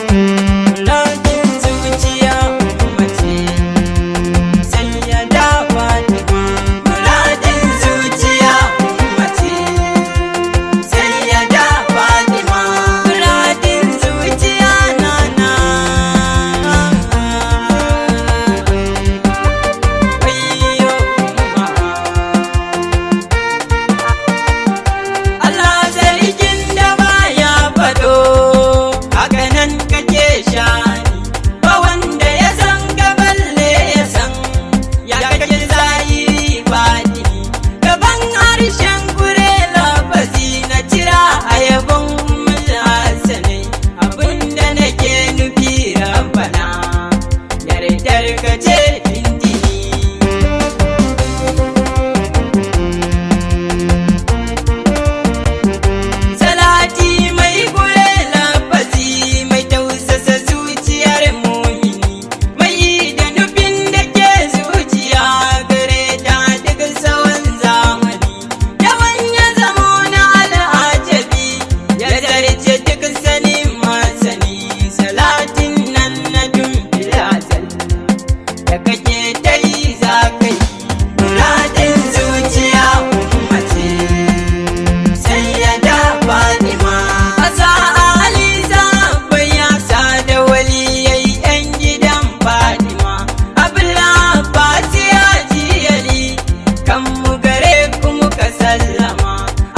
Muradin zuciya mace Sayyada Fatima. Muradin zuciya mace Sayyada Fatima. Muradin zuciya nana. Wayyo umma. Allah sarkin da baya fado, haka nan kake shani, ba wanda ya san ka balle ya san ya kake zahiri batini. Gaban harshen gure lafazi na cira a yabon mulhasanai, abinda nake nufi rabbana yardar ka ce tintini. Salati mai gure lafazi mai tausasa zuciyar mumini, mai da nufin da ke zuciya gare ta duk tsawon zamani. Yawan ya zamo na al'ajabi ya zarce duk sanin masani, salatin nan na tun azal da kake ta yi za ka yi. Muradin zuciya mace Sayyada Fatima. Asa Ali zaɓin ya sa da waliyai 'yan gidan Fatima. Abla Fatiha jiyali kan mu gare ku muka sallama.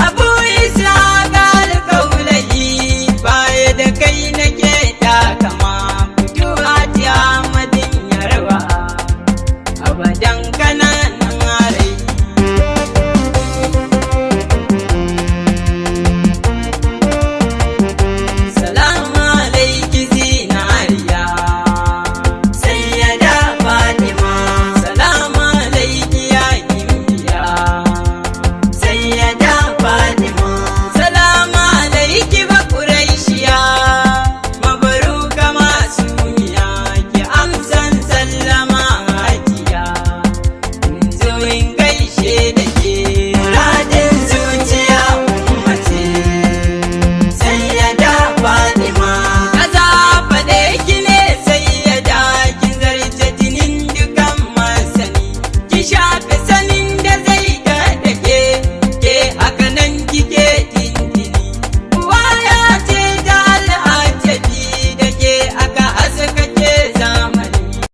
Abu Isa ga alkaulayi baya da kai nake takama. Fituhati Ahmadin Yarba abadan.